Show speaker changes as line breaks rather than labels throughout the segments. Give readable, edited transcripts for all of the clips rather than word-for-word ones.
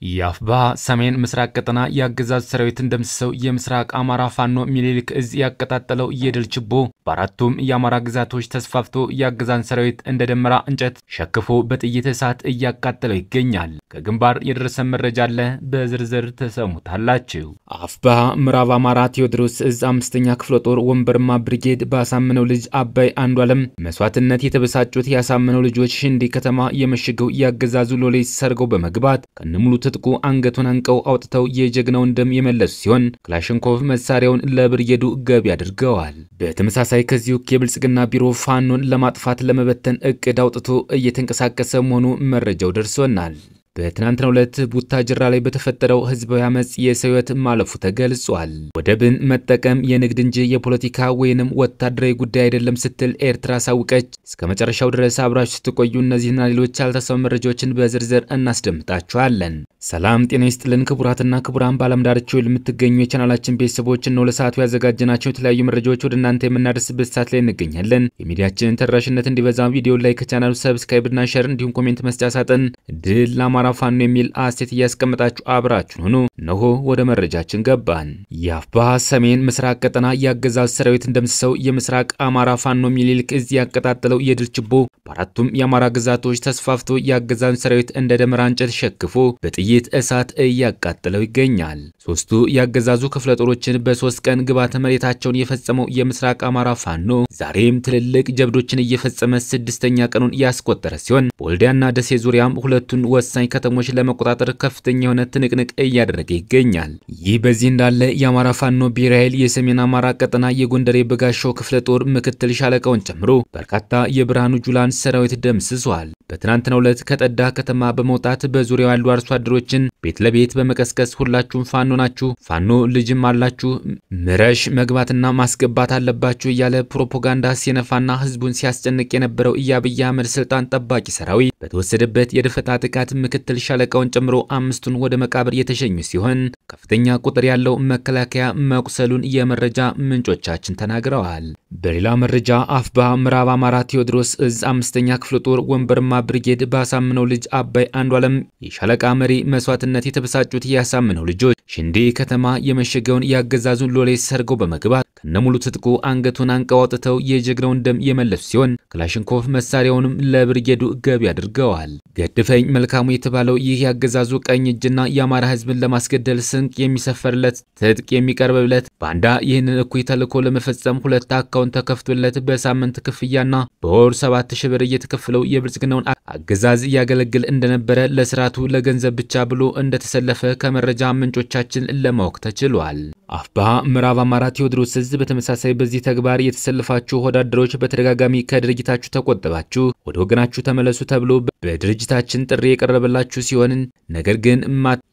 የአፍብኃ ሰሜን ምስራቅ ቀጠና የአገዛዝ ሰራዊትን ደምስሰው የምስራቅ አማራ ፋኖ ሚኒሊክ እዝ ያቀጣጠለው የድል ችቦ በአራቱም የአማራ ግዛቶች ተስፋፍቶ የአገዛዝ ሰራዊት እንደ ደመራ እንጨት ሸክፎ በጥይት እሳት እያቃጠለው ይገኛል። ከግንባር የደረሰ መረጃ አለ፣ በዝርዝር ተሰሙታላችሁ። አፍብኃ ምዕራብ አማራ ቴዎድሮስ እዝ 5ኛ ክፍለ ጦር ወንበርማ ብርጌድ ባሳምነው ልጅ አባይ አንዷለም መስዋዕትነት የተበሳጩት ያሳምነው ልጆች ሽንዲ ከተማ የመሸገው ያገዛዙ ሎሌ ሰርገው በመግባት ከነሙሉ ትጥቁ አንገቱን አንቀው አውጥተው የጀግናውን ደም የመለሱ ሲሆን ክላሽንኮቭ መሳሪያውን ለብርጌዱ ገቢ አድርገዋል። በተመሳሳይ ከዚሁ የብልጽግና ቢሮ ፋኖን ለማጥፋት ለመበተን እቅድ አውጥቶ እየተንቀሳቀሰ መሆኑ መረጃው ደርሶናል። በትናንትናው ዕለት ቡታጅራ ላይ በተፈጠረው ህዝባዊ አመጽ የሰው ሕይወት ማለፉ ተገልጿል። ወደብን መጠቀም የንግድ እንጂ የፖለቲካ ወይንም ወታደራዊ ጉዳይ አይደለም ስትል ኤርትራ አሳውቀች። እስከ መጨረሻው ድረስ አብራችሁ ስትቆዩ እነዚህና ሌሎች ያልተሰሙ መረጃዎችን በዝርዝር እናስደምጣችኋለን። ሰላም ጤና ይስጥልን ክቡራትና ክቡራን በዓለም ዳርቻው ለምትገኙ የቻናላችን ቤተሰቦች ነው ለሰዓቱ ያዘጋጀናቸው የተለያዩ መረጃዎች ወደ እናንተ የምናደርስበት ሰዓት ላይ እንገኛለን። የሚዲያችንን ተደራሽነት እንዲበዛ ቪዲዮ like፣ ቻናሉ subscribe እና share እንዲሁም comment መስጫ ሳጥን ድል ለአማራ ፋኖ የሚል አስተያየት እያስቀመጣችሁ አብራችሁን ሁኑ። እነሆ ወደ መረጃችን ገባን። የአፍብኃ ሰሜን ምስራቅ ቀጠና የአገዛዝ ሰራዊትን ደምስሰው የምስራቅ አማራ ፋኖ ሚኒሊክ እዝ ያቀጣጠለው የድል ችቦ በአራቱም የአማራ ግዛቶች ተስፋፍቶ የአገዛዝ ሰራዊት እንደ ደመራ እንጨት ሸክፎ በጥይት እሳት እያቃጠለው ይገኛል። ሶስቱ ያገዛዙ ክፍለ ጦሮችን በ3 ቀን ግብዓተ መሬታቸውን የፈጸመው የምስራቅ አማራ ፋኖ ዛሬም ትልልቅ ጀብዶችን እየፈጸመ 6ኛ ቀኑን ያስቆጠረ ሲሆን በወልዲያና ደሴ ዙሪያም ሁለቱን ወሳኝ ከተሞች ለመቆጣጠር ከፍተኛ የሆነ ትንቅንቅ እያደረገ ይገኛል። ይህ በዚህ እንዳለ የአማራ ፋኖ ብሔራዊ ኃይል የሰሜን አማራ ቀጠና የጎንደር የበጋሻው ክፍለ ጦር ምክትል ሻለቃውን ጨምሮ በርካታ የብርሃኑ ጁላን ሰራዊት ደምስሷል። በትናንትናው ዕለት ከጠዳ ከተማ በመውጣት በዙሪያው ያሉ አርሶ አደሮችን ቤት ለቤት በመቀስቀስ ሁላችሁም ፋኖ ናችሁ፣ ፋኖ ልጅም አላችሁ፣ ምረሽ መግባትና ማስገባት አለባችሁ እያለ ፕሮፓጋንዳ ሲነፋና ህዝቡን ሲያስጨንቅ የነበረው የአብይ አህመድ ስልጣን ጠባቂ ሰራዊት በተወሰደበት የደፈጣ ጥቃት ምክትል ሻለቃውን ጨምሮ 5ቱን ወደ መቃብር የተሸኙ ሲሆን ከፍተኛ ቁጥር ያለው መከላከያ መቁሰሉን የመረጃ ምንጮቻችን ተናግረዋል። በሌላ መረጃ አፍብኃ ምዕራብ አማራ ቴዎድሮስ እዝ 5ኛ ክፍለ ጦር ወንበርማ ብርጌድ ባሳምነው ልጅ አባይ አንዷለም የሻለቃ መሪ መስዋዕትነት የተበሳጩት ያሳምነው ልጆች ሽንዲ ከተማ የመሸገውን ያገዛዙን ሎሌ ሰርገው በመግባት ከነሙሉ ትጥቁ አንገቱን አንቀው አውጥተው የጀግናውን ደም የመለሱ ሲሆን ክላሽንኮቭ መሳሪያውንም ለብርጌዱ ገቢ አድርገዋል። ገድፈኝ መልካሙ የተባለው ይህ ያገዛዙ ቀኝ እጅና የአማራ ህዝብን ለማስገደል ስንቅ የሚሰፈርለት ትጥቅ የሚቀርብለት ባንዳ ይህንን እኩይ ተልዕኮ ለመፈጸም 2 አካውንት ተከፍቶለት በሳምንት ክፍያና በወር 7000 ብር እየተከፈለው የብልጽግናውን አገዛዝ እያገለግል እንደነበረ ለስርዓቱ ለገንዘብ ብቻ ብሎ እንደተሰለፈ ከመረጃ ምንጮቻችን ለማወቅ ተችሏል። አፍብኃ ምዕራብ አማራ ቴዎድሮስ እዝ በተመሳሳይ በዚህ ተግባር የተሰለፋችሁ ወዳደሮች በተደጋጋሚ ከድርጊታችሁ ተቆጥባችሁ ወደ ወገናችሁ ተመለሱ ተብሎ በድርጅታችን ጥሪ የቀረበላችሁ ሲሆን ነገር ግን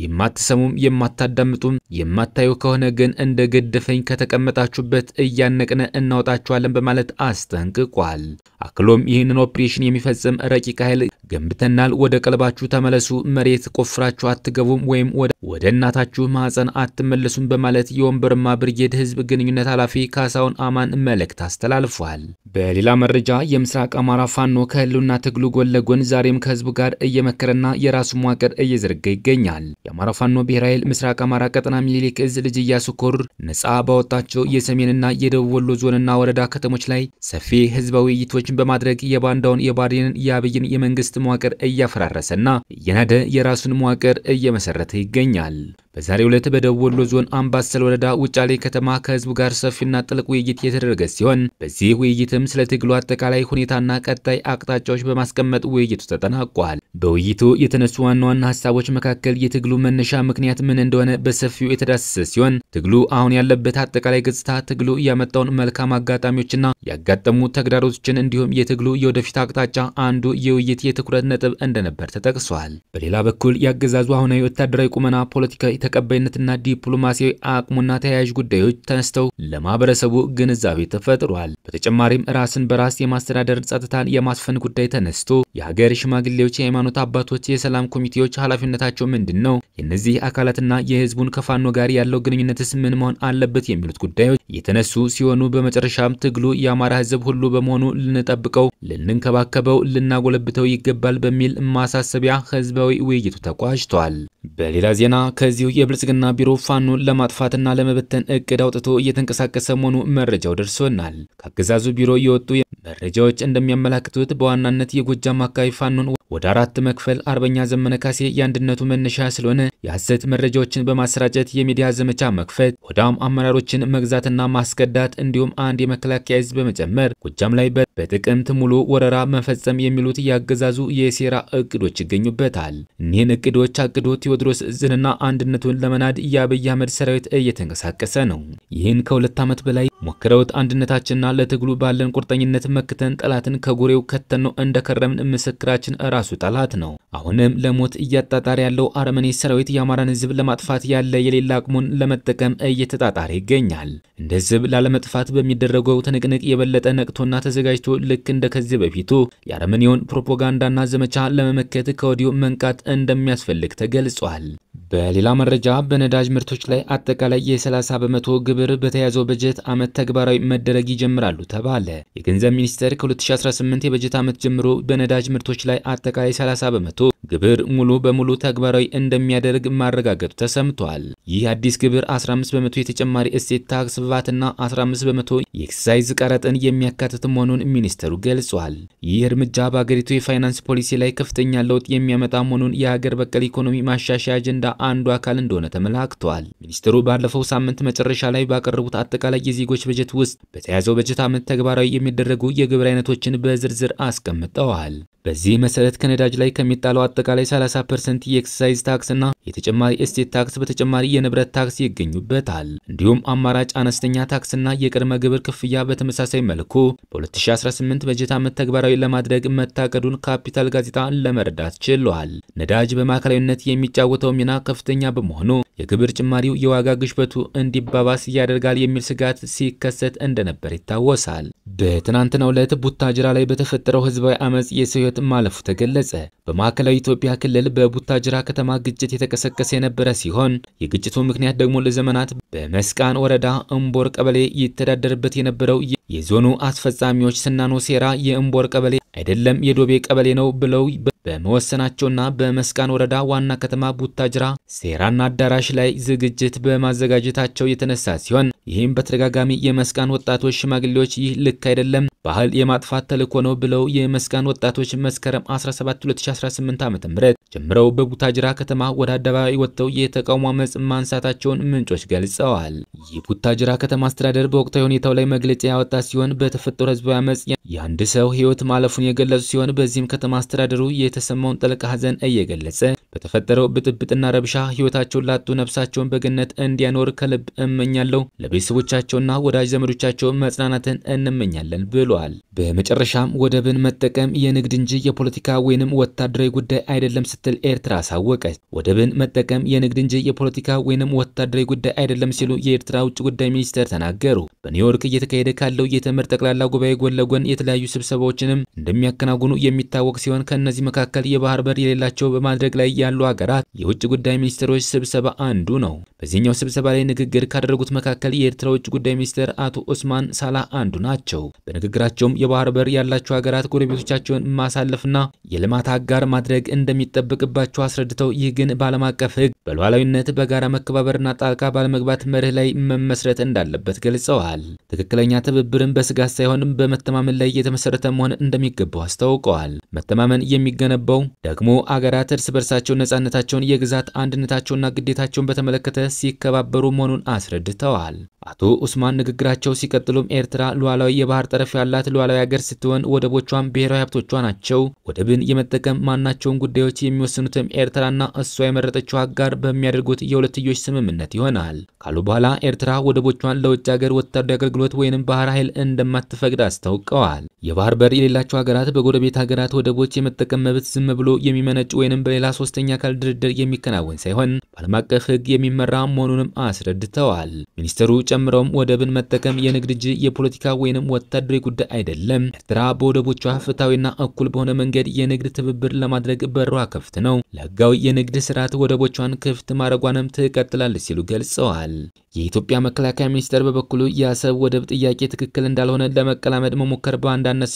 የማትሰሙም የማታዳምጡም የማታዩ ከሆነ ግን እንደ ገደፈኝ ከተቀመጣችሁበት እያነቅነ እናወጣችኋለን በማለት አስጠንቅቋል። አክሎም ይህንን ኦፕሬሽን የሚፈጽም ረቂቅ ኃይል ገንብተናል፣ ወደ ቀልባችሁ ተመለሱ፣ መሬት ቆፍራችሁ አትገቡም ወይም ወደ እናታችሁ ማህፀን አትመለሱም በማለት የወንበርማ ብርጌድ ህዝብ ግንኙነት ኃላፊ ካሳውን አማን መልእክት አስተላልፏል። በሌላ መረጃ የምስራቅ አማራ ፋኖ ከህልውና ትግሉ ጎን ለጎን ዛሬም ከህዝቡ ጋር እየመከረና የራሱ መዋቅር እየዘረጋ ይገኛል። የአማራ ፋኖ ብሔራዊ ኃይል ምስራቅ አማራ ቀጠና ሚኒሊክ እዝ ልጅ ኢያሱ ኮር ነጻ ባወጣቸው የሰሜንና የደቡብ ወሎ ዞንና ወረዳ ከተሞች ላይ ሰፊ ህዝባዊ ውይይቶችን በማድረግ የባንዳውን የባዴንን የአብይን የመንግስት መዋቅር እያፈራረሰና እየናደ የራሱን መዋቅር እየመሰረተ ይገኛል። በዛሬው ዕለት በደቡብ ወሎ ዞን አምባሰል ወረዳ ውጫሌ ከተማ ከህዝቡ ጋር ሰፊና ጥልቅ ውይይት የተደረገ ሲሆን በዚህ ውይይትም ስለ ትግሉ አጠቃላይ ሁኔታና ቀጣይ አቅጣጫዎች በማስቀመጥ ውይይቱ ተጠናቋል። በውይይቱ የተነሱ ዋና ዋና ሀሳቦች መካከል የትግሉ መነሻ ምክንያት ምን እንደሆነ በሰፊው የተዳሰሰ ሲሆን ትግሉ አሁን ያለበት አጠቃላይ ገጽታ፣ ትግሉ ያመጣውን መልካም አጋጣሚዎችና ያጋጠሙ ተግዳሮቶችን እንዲሁም የትግሉ የወደፊት አቅጣጫ አንዱ የውይይት የትኩረት ነጥብ እንደነበር ተጠቅሷል። በሌላ በኩል ያገዛዙ አሁናዊ ወታደራዊ ቁመና፣ ፖለቲካዊ ተቀባይነትና ዲፕሎማሲያዊ አቅሙና ተያያዥ ጉዳዮች ተነስተው ለማህበረሰቡ ግንዛቤ ተፈጥሯል። በተጨማሪም ራስን በራስ የማስተዳደር ጸጥታን የማስፈን ጉዳይ ተነስቶ የሀገር ሽማግሌዎች፣ የሃይማኖት አባቶች፣ የሰላም ኮሚቴዎች ኃላፊነታቸው ምንድነው? የነዚህ አካላትና የህዝቡን ከፋኖ ጋር ያለው ግንኙነትስ ምን መሆን አለበት? የሚሉት ጉዳዮች የተነሱ ሲሆኑ በመጨረሻም ትግሉ የአማራ ህዝብ ሁሉ በመሆኑ ልንጠብቀው፣ ልንንከባከበው፣ ልናጎለብተው ይገባል በሚል ማሳሰቢያ ህዝባዊ ውይይቱ ተቋጭቷል። በሌላ ዜና ከዚሁ የብልጽግና ቢሮ ፋኖን ለማጥፋትና ለመበተን እቅድ አውጥቶ እየተንቀሳቀሰ መሆኑ መረጃው ደርሶናል። ከአገዛዙ ቢሮ የወጡ መረጃዎች እንደሚያመላክቱት በዋናነት የጎጃም አካባቢ ፋኖን ወደ 4 መክፈል አርበኛ ዘመነ ካሴ የአንድነቱ መነሻ ስለሆነ የሐሰት መረጃዎችን በማሰራጨት የሚዲያ ዘመቻ መክፈት፣ ሆዳም አመራሮችን መግዛትና ማስከዳት እንዲሁም አንድ የመከላከያ ዕዝ በመጨመር ጎጃም ላይ በጥቅምት ሙሉ ወረራ መፈጸም የሚሉት ያገዛዙ የሴራ እቅዶች ይገኙበታል። እኒህን እቅዶች አቅዶ ቴዎድሮስ ዕዝንና አንድነቱን ለመናድ የአብይ አህመድ ሰራዊት እየተንቀሳቀሰ ነው። ይህን ከ2 ዓመት በላይ ሞክረውት አንድነታችንና ለትግሉ ባለን ቁርጠኝነት መክተን ጠላትን ከጎሬው ከተነው እንደከረምን ምስክራችን ራሱ ጠላት ነው። አሁንም ለሞት እያጣጣረ ያለው አረመኔ ሰራዊት የአማራን ሕዝብ ለማጥፋት ያለ የሌላ አቅሙን ለመጠቀም እየተጣጣረ ይገኛል። እንደ ሕዝብ ላለመጥፋት በሚደረገው ትንቅንቅ የበለጠ ነቅቶና ተዘጋጅቶ ልክ እንደከዚህ በፊቱ የአረመኔውን ፕሮፓጋንዳና ዘመቻ ለመመከት ከወዲሁ መንቃት እንደሚያስፈልግ ተገልጿል። በሌላ መረጃ በነዳጅ ምርቶች ላይ አጠቃላይ የ30% ግብር በተያዘው በጀት ዓመት ተግባራዊ መደረግ ይጀምራሉ ተባለ። የገንዘብ ሚኒስቴር ከ2018 የበጀት ዓመት ጀምሮ በነዳጅ ምርቶች ላይ አጠቃላይ 30% ግብር ሙሉ በሙሉ ተግባራዊ እንደሚያደርግ ማረጋገጡ ተሰምቷል። ይህ አዲስ ግብር 15% የተጨማሪ እሴት ታክስ ቫትና 15% የኤክሳይዝ ቀረጥን የሚያካትት መሆኑን ሚኒስተሩ ገልጿል። ይህ እርምጃ በአገሪቱ የፋይናንስ ፖሊሲ ላይ ከፍተኛ ለውጥ የሚያመጣ መሆኑን የሀገር በቀል ኢኮኖሚ ማሻሻያ አጀንዳ አንዱ አካል እንደሆነ ተመላክቷል። ሚኒስትሩ ባለፈው ሳምንት መጨረሻ ላይ ባቀረቡት አጠቃላይ የዜጎች በጀት ውስጥ በተያዘው በጀት ዓመት ተግባራዊ የሚደረጉ የግብር አይነቶችን በዝርዝር አስቀምጠዋል። በዚህ መሰረት ከነዳጅ ላይ ከሚጣለው አጠቃላይ 30% የኤክሳይዝ ታክስና የተጨማሪ እሴት ታክስ በተጨማሪ የንብረት ታክስ ይገኙበታል። እንዲሁም አማራጭ አነስተኛ ታክስና የቅድመ ግብር ክፍያ በተመሳሳይ መልኩ በ2018 በጀት ዓመት ተግባራዊ ለማድረግ መታቀዱን ካፒታል ጋዜጣ ለመረዳት ችሏል። ነዳጅ በማዕከላዊነት የሚጫወተው ሚና ከፍተኛ በመሆኑ የግብር ጭማሪው የዋጋ ግሽበቱ እንዲባባስ ያደርጋል የሚል ስጋት ሲከሰት እንደነበር ይታወሳል። በትናንትናው ዕለት ቡታጅራ ላይ በተፈጠረው ህዝባዊ አመጽ የሰው ሕይወት ማለፉ ተገለጸ። በማዕከላዊ ኢትዮጵያ ክልል በቡታጅራ ከተማ ግጭት የተቀሰቀሰ የነበረ ሲሆን የግጭቱ ምክንያት ደግሞ ለዘመናት በመስቃን ወረዳ እምቦር ቀበሌ ይተዳደርበት የነበረው የዞኑ አስፈጻሚዎች ስናኖ ሴራ የእምቦር ቀበሌ አይደለም የዶቤ ቀበሌ ነው ብለው በመወሰናቸውና በመስቃን ወረዳ ዋና ከተማ ቡታጅራ ሴራና አዳራሽ ላይ ዝግጅት በማዘጋጀታቸው የተነሳ ሲሆን ይህም በተደጋጋሚ የመስቃን ወጣቶች ሽማግሌዎች ይህ ልክ አይደለም፣ ባህል የማጥፋት ተልዕኮ ነው ብለው የመስቃን ወጣቶች መስከረም 17 2018 ዓ.ም ጀምረው በቡታጅራ ከተማ ወደ አደባባይ ወጥተው የተቃውሞ አመጽ ማንሳታቸውን ምንጮች ገልጸዋል። የቡታጅራ ከተማ አስተዳደር በወቅታዊ ሁኔታው ላይ መግለጫ ያወጣ ሲሆን በተፈጠረው ህዝባዊ አመጽ የአንድ ሰው ህይወት ማለፉን የገለጹ ሲሆን በዚህም ከተማ አስተዳደሩ የተሰማውን ጥልቅ ሐዘን እየገለጸ በተፈጠረው ብጥብጥና ረብሻ ህይወታቸውን ላጡ ነፍሳቸውን በገነት እንዲያኖር ከልብ እመኛለሁ፣ ለቤተሰቦቻቸውና ወዳጅ ዘመዶቻቸው መጽናናትን እንመኛለን ብሏል። በመጨረሻም ወደብን መጠቀም የንግድ እንጂ የፖለቲካ ወይንም ወታደራዊ ጉዳይ አይደለም ስትል ኤርትራ አሳወቀች። ወደብን መጠቀም የንግድ እንጂ የፖለቲካ ወይንም ወታደራዊ ጉዳይ አይደለም ሲሉ የኤርትራ ውጭ ጉዳይ ሚኒስትር ተናገሩ። በኒውዮርክ እየተካሄደ ካለው የተመድ ጠቅላላ ጉባኤ ጎን ለጎን የተለያዩ ስብሰባዎችንም እንደሚያከናውኑ የሚታወቅ ሲሆን ከእነዚህ መካከል የባህር በር የሌላቸው በማድረግ ላይ ያሉ ሀገራት የውጭ ጉዳይ ሚኒስትሮች ስብሰባ አንዱ ነው። በዚህኛው ስብሰባ ላይ ንግግር ካደረጉት መካከል የኤርትራ ውጭ ጉዳይ ሚኒስትር አቶ ኦስማን ሳላህ አንዱ ናቸው። በንግግራቸውም የባህር በር ያላቸው ሀገራት ጎረቤቶቻቸውን ማሳለፍና የልማት አጋር ማድረግ እንደሚጠበቅባቸው አስረድተው ይህ ግን በዓለም አቀፍ ሕግ በሉዓላዊነት በጋራ መከባበርና ጣልቃ ባለመግባት መርህ ላይ መመስረት እንዳለበት ገልጸዋል። ትክክለኛ ትብብርን በስጋት ሳይሆን በመተማመን ላይ የተመሰረተ መሆን እንደሚገባው አስታውቀዋል። መተማመን የሚገነባው ደግሞ አገራት እርስ በርሳቸው ነጻነታቸውን፣ የግዛት አንድነታቸውና ግዴታቸውን በተመለከተ ሲከባበሩ መሆኑን አስረድተዋል። አቶ ኡስማን ንግግራቸው ሲቀጥሉም ኤርትራ ሉዓላዊ የባህር ጠረፍ ያላት ሉዓላዊ ሀገር ስትሆን ወደቦቿም ብሔራዊ ሀብቶቿ ናቸው። ወደብን የመጠቀም ማናቸውን ጉዳዮች የሚወስኑትም ኤርትራና እሷ የመረጠችው አጋር በሚያደርጉት የሁለትዮሽ ስምምነት ይሆናል ካሉ በኋላ ኤርትራ ወደቦቿን ለውጭ ሀገር ወታደራዊ አገልግሎት ወይንም ባህር ኃይል እንደማትፈቅድ አስታውቀዋል። የባህር በር የሌላቸው ሀገራት በጎረቤት ሀገራት ወደቦች የመጠቀም መብት ዝም ብሎ የሚመነጭ ወይንም በሌላ ሶስተኛ አካል ድርድር የሚከናወን ሳይሆን በዓለም አቀፍ ሕግ የሚመራ መሆኑንም አስረድተዋል። ሚኒስትሩ ጨምረውም ወደብን መጠቀም የንግድ እንጂ የፖለቲካ ወይንም ወታደራዊ ጉዳይ አይደለም። ኤርትራ በወደቦቿ ፍትሐዊና እኩል በሆነ መንገድ የንግድ ትብብር ለማድረግ በሯ ክፍት ነው። ለሕጋዊ የንግድ ስርዓት ወደቦቿን ክፍት ማድረጓንም ትቀጥላለች ሲሉ ገልጸዋል። የኢትዮጵያ መከላከያ ሚኒስቴር በበኩሉ የአሰብ ወደብ ጥያቄ ትክክል እንዳልሆነ ለመቀላመድ መሞከር በአንዳነት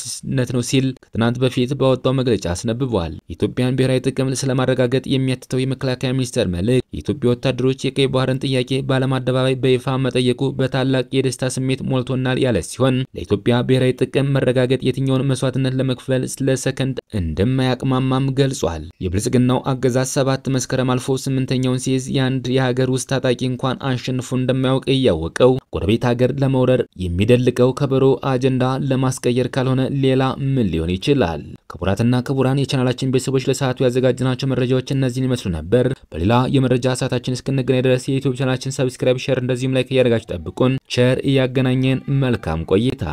ነው ሲል ከትናንት በፊት ባወጣው መግለጫ አስነብቧል። የኢትዮጵያን ብሔራዊ ጥቅም ስለማረጋገጥ ማረጋገጥ የሚያትተው የመከላከያ ሚኒስቴር መልእክት የኢትዮጵያ ወታደሮች የቀይ ባህርን ጥያቄ በዓለም አደባባይ በይፋ መጠየቁ በታላቅ የደስታ ስሜት ሞልቶናል ያለ ሲሆን ለኢትዮጵያ ብሔራዊ ጥቅም መረጋገጥ የትኛውን መስዋዕትነት ለመክፈል ለሰከንድ እንደማያቅማማም ገልጿል። የብልጽግናው አገዛዝ 7 መስከረም አልፎ 8ኛውን ሲይዝ የአንድ የሀገር ውስጥ ታጣቂ እንኳን አሸንፎ እንደማያውቅ እያወቀው ጎረቤት ሀገር ለመውረር የሚደልቀው ከበሮ አጀንዳ ለማስቀየር ካልሆነ ሌላ ምን ሊሆን ይችላል? ክቡራትና ክቡራን የቻናላችን ቤተሰቦች ለሰዓቱ ያዘጋጅናቸው መረጃዎች እነዚህን ይመስሉ ነበር። በሌላ የመረጃ ሰዓታችን እስክንገናኝ ድረስ የዩቲዩብ ቻናላችን subscribe፣ share እንደዚሁም like እያደረጋችሁ ጠብቁን። ቸር እያገናኘን መልካም ቆይታ።